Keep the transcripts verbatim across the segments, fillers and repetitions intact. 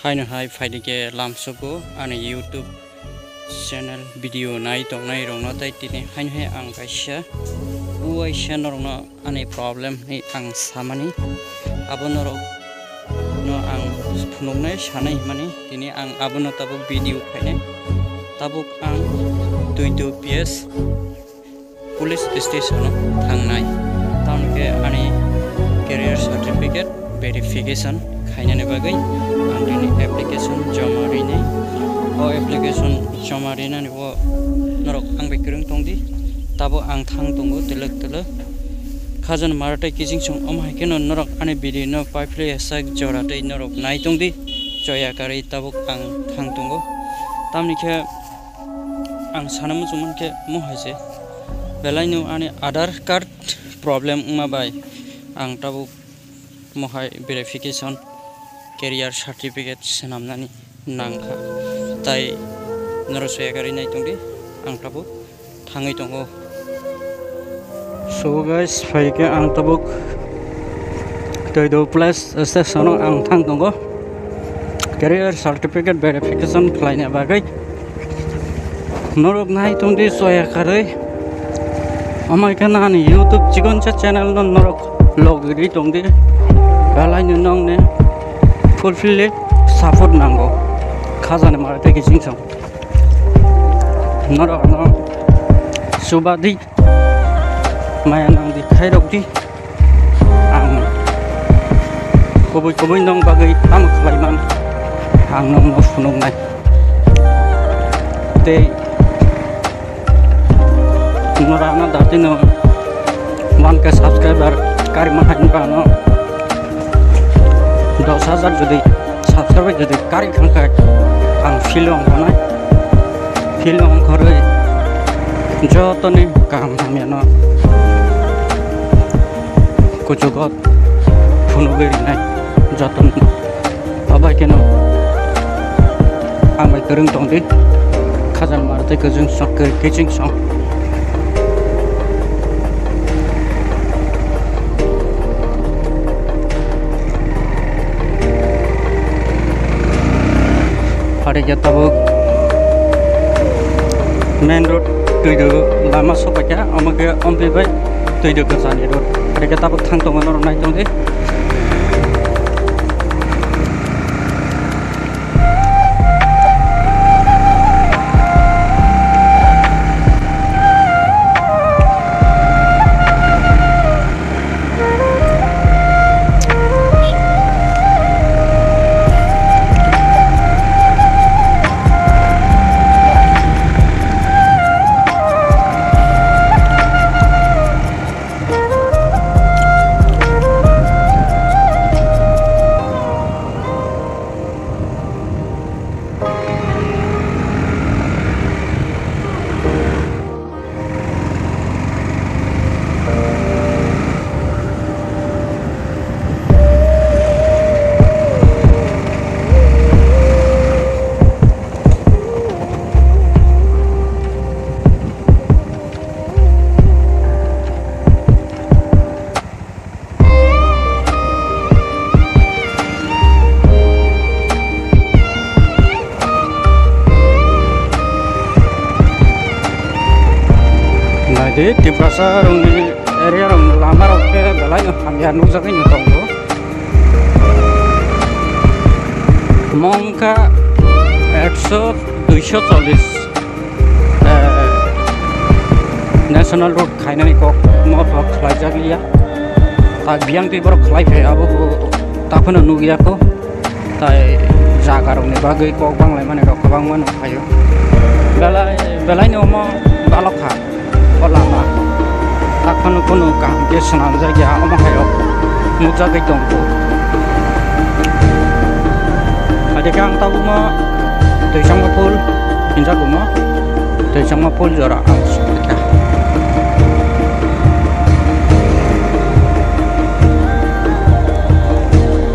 Haino hai phaidi khe lamsogo ani YouTube channel video nai tongnai rokno, tai tini haino hai ang kaisa uaisa norokno ani problem ni ang samani, abo norok no ang phunuknai sanai himani tini ang abono tabuk video khainai. Tabuk ang Tuidu P S police station o thangnai, tamokhe ani career certificate verification khainani bagwi ang tini application joma rinai. O application joma rinani o norok ang bai kwrwng tongdi, tabo ang thang tongo twlwk twlwk. Khajani maratai kiching song omo hai kheno norok ani video no paiphlwi sak jora tei norok nai tongdi, choya karwi tabuk ang thang tongo. Tamni khe ang sana muchung mankhe mo hai se, belai no ani Aadhaar card problem wngma bai ang tabuk mo hai verification career certificate swnamnani nangkha, tai norok soya karwi nai tongdi, ang tabuk thangwi tongo. So guys, phaikhe ang tabuk Tuidu police station o ang thang tongo career certificate verification khlaina bagwi. Norok nai tongdi soya karwi. Amai khe ani YouTube chikonsa channel no norok logwi tongdi. Belai no nongni fulfilly support nango. Khajani maratai kiching song. Norok no subadi maya nangdi khairokdi. Ang kubui kubui nong bagwi tamo khlaiman ang nongno phunuknai. Tei norano datino one K subscriber karima hai norano dos hajar jodi subscriber jodi kari khangkha ang feel ongkhanai. Feel ongkhorwi jotoni kaham hamyano kuchugo phunugwi rinai jotono. Abai kheno ang bai kwrwng tongdi, khajang mar tei kwchwng song, kwrwng kiching song. Phaikhe tabuk main road Tuidu lama sokphaikha, omo khe omphi bai Tuidu kwchani road. Phaikhe tabuk thang tongo norok nai tongdi. Naidi, Tiprasa rokni area rokni lama rok khe belai no hamya nukjagwi no tongo. Mongkha ekso, duiso chollis, eh, national road khainani kok mo to khlaijak liya. Ta biyang twi borok khlai phai abo bo ta phano nukya ko. Tai jaga rokni bagwi kok banglaimani rok kwbangma nukphaio. Belai, belai ni omo balok kha o lama. Takhwno kunu kaham khe swnamjak ya, omo hai rok nukjagwi tongkho. Adikhe ang tabukma Twichangma phul hinjago mo. Twichangma phul jora ang sukha.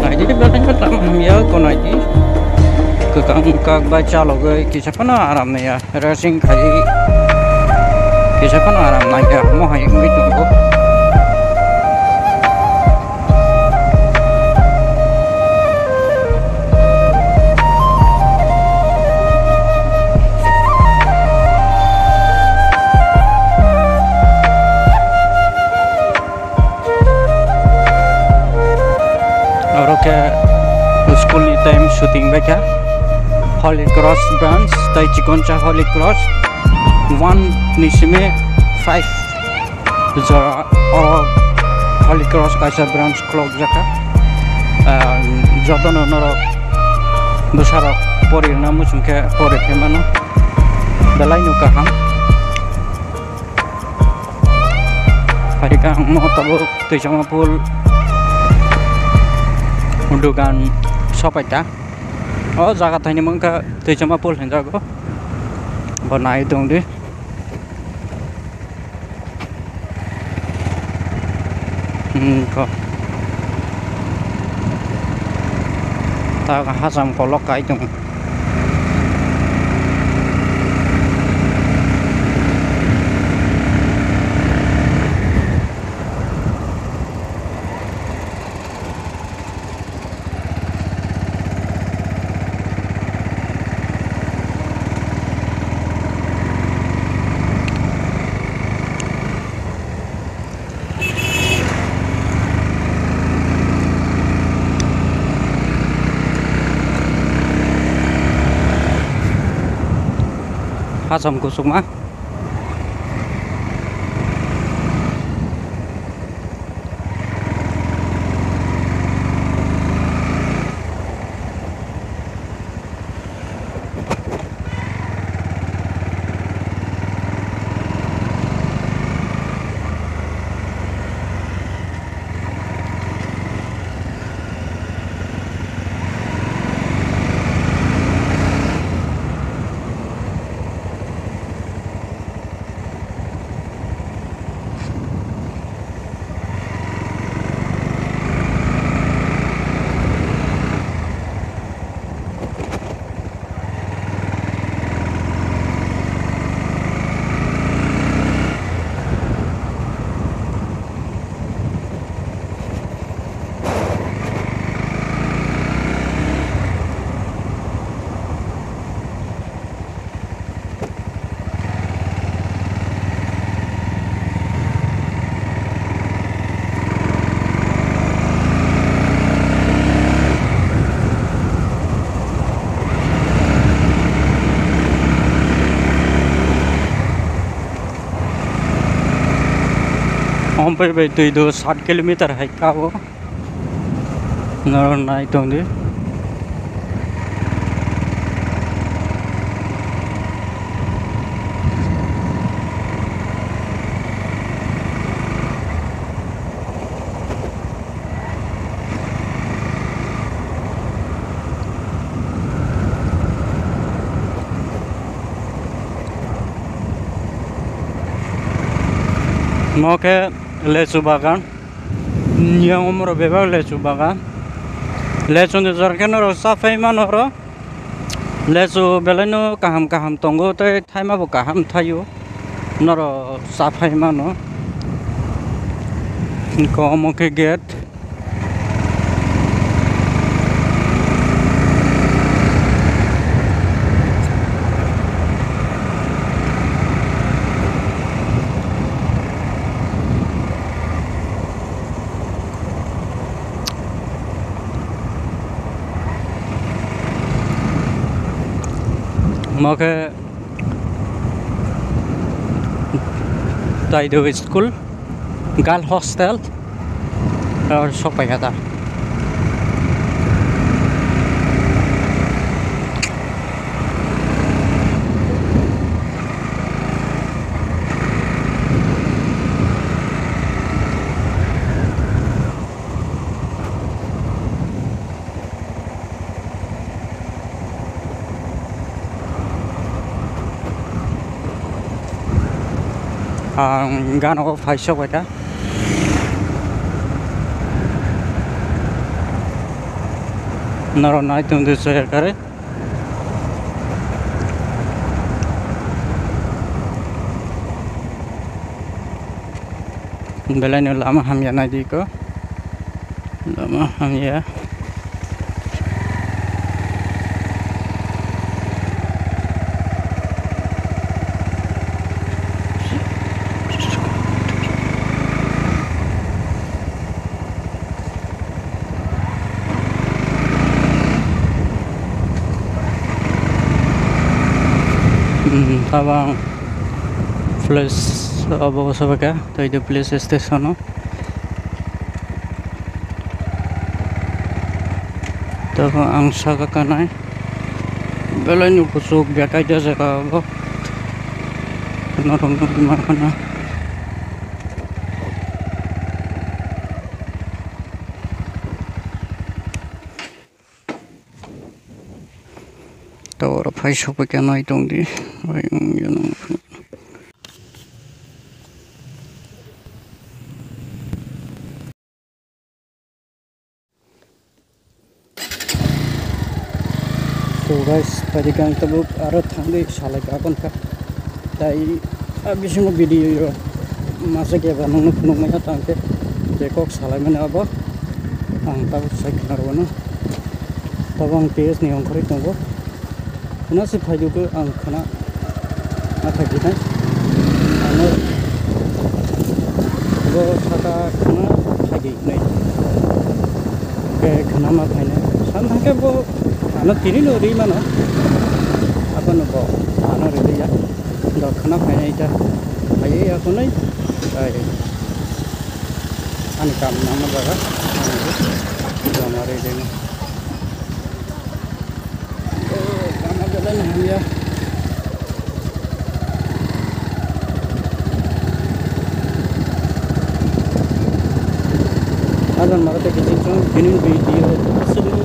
Naidi building ka tamo hamya ko naidi. Kwkang kak bai chalogwi kisa phano aram ya. Racing khai kisa phano aram nai ya. Mo hai wngwi tongo. Khe school ni time shooting bai kha. Holy Cross branch tai Chikoncha Holy Cross one ni simi five jora o Holy Cross kaisa branch khulok jakha. Ah, jotono norok bwsarok pori rwna muchung khe pori phaimano, belai no kaham. Phaikha ang mo tabuk Twijama Pool dugan sopaikha. O jaga thaini mungkha Twijama Pool hinjago. Bo nai tongdi. Hmm, ko. Ta hacham kolok kai tong. Hacham kuchukma. Ompoi bai twi do sat kilometer hai ka o. Norok nai tongdi. Mo khe lechu bagan. Yang umro bebak lechu bagan. Lechu ni jora khe norok cha phai mano oro. Lechu belai no kaham kaham tongo tei thaima bo kaham thaio. Norok cha phai mano. Ko omo khe gate. Mo khe Taido School, Girl Hostel, aro sok pai kha ta. Ang gana o phai sok bai ta. Norok nai tong di soya kare. Belai no lama hamya nai di ko. Lama hamya. Tabang police obo bwswk kha tei police station o. Tabang ang saka kanai belai ni kuchuk bekai da jaga o norok nugwi mankha na. Tabuk phai sokphaikha nai tongdi. So guys, phaidi kang tabuk aro thangdi salai ka kon kha. Tai a bisingo video yo masa khe ba nungno phunukmaya tangkhe je kok salaimani abo ang tabuk sai khna rwno. Tabuk ang P S ni ongkhorwi tongo. Khna se phaidu khe ang khna nathai khinai. Ano bo saka khna phaidi nai. Khe khna ma phainai. San thangkhe bo ano tini no ri mano. Abono bo ano ri ya. Do khna phainai ta. Phaiya khonai. Ai. Ani kam nangma jaga. Jama ri deno. Lama belai no hamya. Ajan mara te kiching chong, tini video aswk no